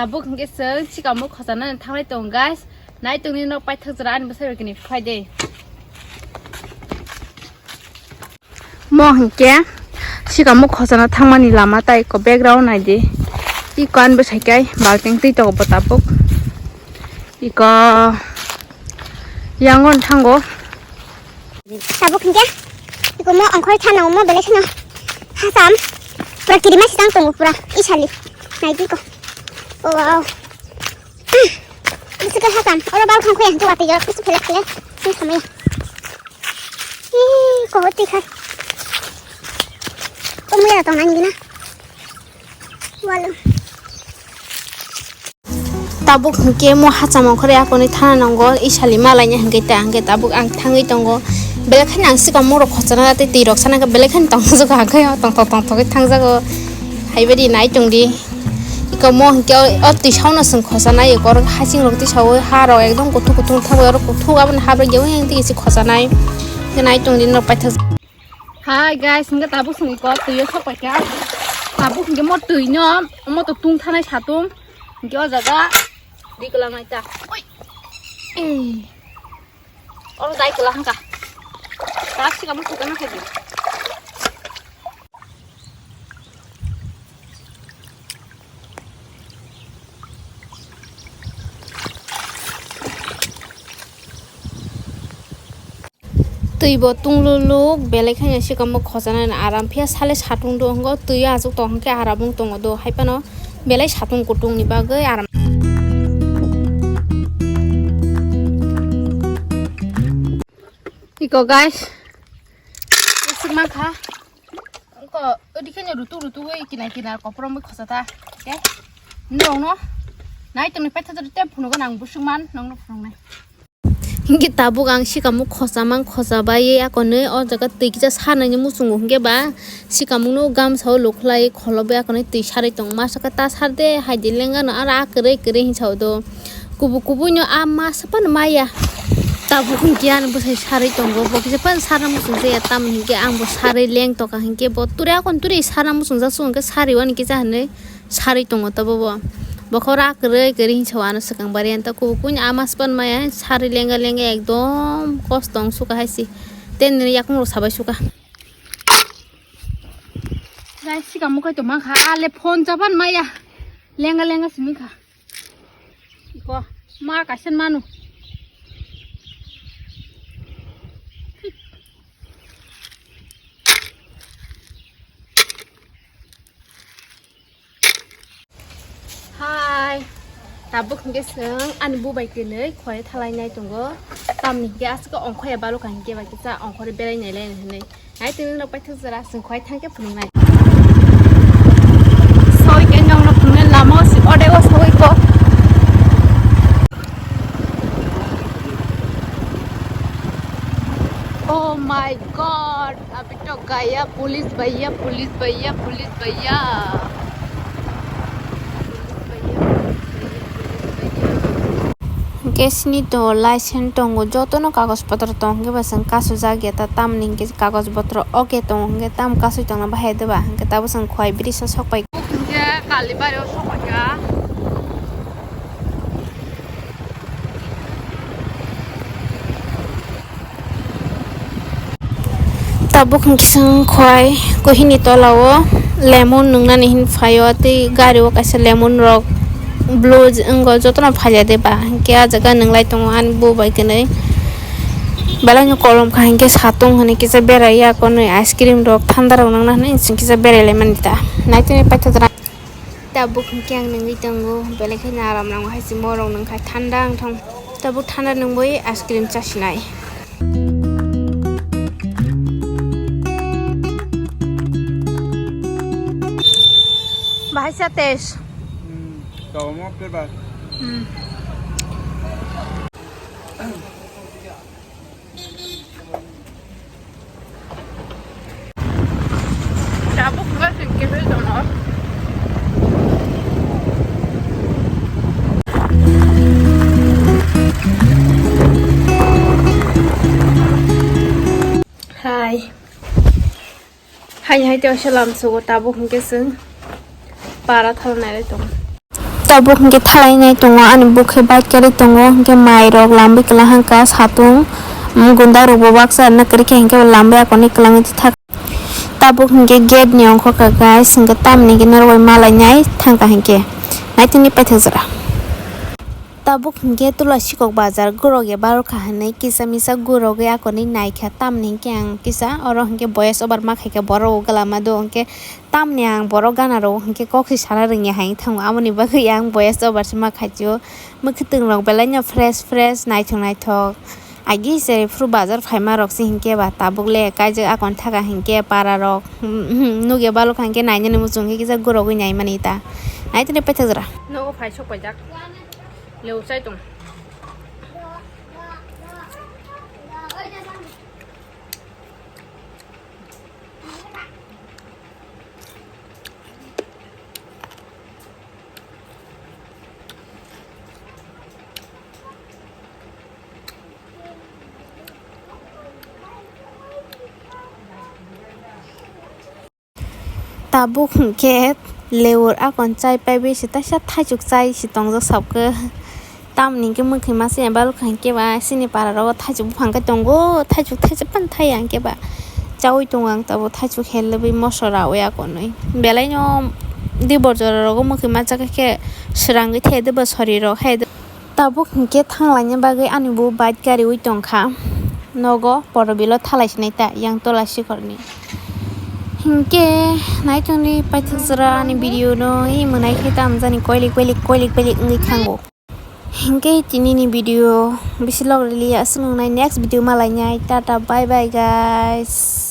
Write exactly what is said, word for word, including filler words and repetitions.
Bo hwnkhe chwng sikamo khochanani thanglai tongo, guys. Nai tongni nok paithak jora ani bwsai bai kini phai de. Mo hwnkhe sikamo khochana thangmani lama tai ko background nai di. Iko ani bwsai kai balting twi tongo bo tabuk. Iko yangon thango. Tabuk hwnkhe iko mo ongkhor thana mo belai kheno hasam pura kirima sitang tongo pura isali. Nai di ko. Oh, wow. Bisi ke hasam. Oro bal khang khoya hwnkhe watwi ya. Bisi phelek phelek. Sing samaya. Ih, kohoti khai. Tongmaya tong nang gina. Walu. Tabuk hwnkhe mo hachamo khore akoni thana nongo isali malaina hwnkhe ta hwnkhe tabuk ang thangwi tongo. Belai kheno ang sikamo rok khochana tei twi rok sana khe belai kheno tongthok hwnkhe tongthok tongthok khe thangjago. Haibadi nai tongdi. Iko mo hwnkhe o, o twi sauna chwng khochana iko rok hasing rok twi sawi ha rok ekdom kuthuk kuthuk thangwi oro kuthuk aboni ha bai jeweng twi se khochana. Khe nai tongdi norok paithak. Hi guys, hwnkhe tabuk chwng iko twi o sok paikha. Tabuk hwnkhe mo twi no mo to tung thanai satung. Hwnkhe o jaga di kwlangnai ta. Oi. Ei. Oro dai kwla hwnkha. Tabuk sikamo kuchana khaidi. Twi bo tungluluk belai kheno sikamo khochana aram phiya sale satung do hwngo twi o achuk tong hwnkhe aram wng tongo do hai phano belai satung kutung ni bagwi aram. Iko guys, isik mankha. Ko odi khe rutuk rutuk oi kinai kinai kopor bai khosa ta. Ke? Nong no. Nai tongni paitha jodi te phunu go nang busuk man nong no phunung nai. Hingke tabuk ang sikamo khosa mang khosa bai akonoi o jaga twi kisa sanani muchungo hingke ba sikamung no gamsa o lukhlai kholo bai akonoi twi saroi tong ma saka ta sar de hai di lenga no aro a kwrwi kwrwi hinsa o do. Kubu kubu no a masa pan maya. Tabuk hingke ano bwsai sarwi tongo, bo kisa pan sarna muchung jaya, tamo hingke ang bo sarwi leng toka hingke bo ture akon ture sarna muchung jak sung hingke sari wani kisa hinwi sarwi tongo tabo bo. Bokhora kwrwi kwrwi hinsa o ano swkang bari anta kubu kuini ama span maya sarwi lenga lenga ekdom kosto wng suka hai si. Ten nini yakung rok sabai suka. Guys, sikamo kai to mankha ale phone chapan maya lenga lenga simi kha. Iko ma kaisa manu. Hai. Tabuk hingke chwng ani bubai kwnwi khoi thalai nai tongo. Tamni hingke aswk ongkhoi ya balukha hingke bai kisa ongkhorwi belai nai lai hinwi. Nai tini rok paithak jora chwng khoi thangke phunuknai. Soi ke nong no phunuknai lama o si ode o soi ko. Oh my God, abhi to gaya police bhaiya, police bhaiya, police bhaiya. Hingke sini to license tongo, jotono kagoj potro tong hingke ba chwng kasujak ya ta, tamni hingke kagoj potro oke tongo hingke tam kasui tongna bahai de ba, hingke tabuk chwng khowai bridge o sok pai. Hingke Kalibari o sok pai kha. Tabuk hwnkhe chwng khowai kuhini tola o lemon nwngnani hin phaio, tei gari o kaisa lemon rok blue wngkha, jotono phalia de ba, hwnkhe ah jaga nwnglai tongo ani bubai kwnwi. Belai no kolom kha, hwnkhe satung hinwi kisa berai ya, konwi ice cream rok thanda rok nangna hinwi chwng kisa berai lai mani ta. Naitugwi paithago. Tabuk hwnkhe ang nungwi tongo, belai kheno aram nango hai se morok nungkha thanda wngthang. Tabuk thanda nungwi ice cream chasinai. Bahai sa test. Hmm, tawma flavor. Hmm. Tabuk ba sing kebel dono. Hai. Hai hai te osa lam sugo tabuk hingke sing para thal nai tongo. Tabuk hinkhe thalai nai tongo, ani bukhe bike kari tongo, hinkhe mai rok lambai kwlang hangka satung, um, gunda rok bo baksa na kwrwi khe hinkhe lambai akoni kwlangwi thak. Tabuk hinkhe gate ni ongkho ka guys, hinkhe tamni hinkhe norok bai malai nai thangka hinkhe. Naitini paithak jora. Tabuk hinkhe Tulasikok bazar gurok ya barokha hinwi kisa misa gurogwi akoni naikha, tamni hinkhe ang kisa oro hinkhe voice over ma khaikha borok o gwlama do hinkhe. Tamni ang borok gana rok hinkhe kok se sana rwngya hai thango, aboni bagwi ang voice over se ma khaio. Mwkhwtwng rok belai no fresh fresh, naithok naithok. Agi se phuru bazar phaima rok se hinkhe ba tabuk le kaijak akon thaka hinkhe para rok nugya balok hinkhe nainani muchung hinkhe kisa gurogwi naimani ta. Naitini paithak jora. Nogo phai sok paijak. Leu chai tong. Tabuk hinkhe leur akon chai paibai se taisa thaichuk chai se tongjak sabkhe. Tamni hinkhe mwkhwi masa ya balokha hinkhe ba chini para rogo thaichuk buphang khe tongo, thaichuk thaisa phano thaiya hinkhe ba chaui tongo ang tabuk thaichuk helebwi moso raui akonwi. Belai no dibor jora rogo mwkhwi masa khe swrangwi thai de bo sori rok hai de. Tabuk hinkhe thanglaina bagwi ani bo bike gariui tongkha nogo, porobilo thalai sinai ta yang tola sikhorni. Hinkhe naitongdi paithak jora ani video no, i mwnai khe tamjani koilik koilik koilik koilik wngwi thango. Hinkhe tinini video bisi log rili aswk nungnai, next video malainai, tata bye bye guys.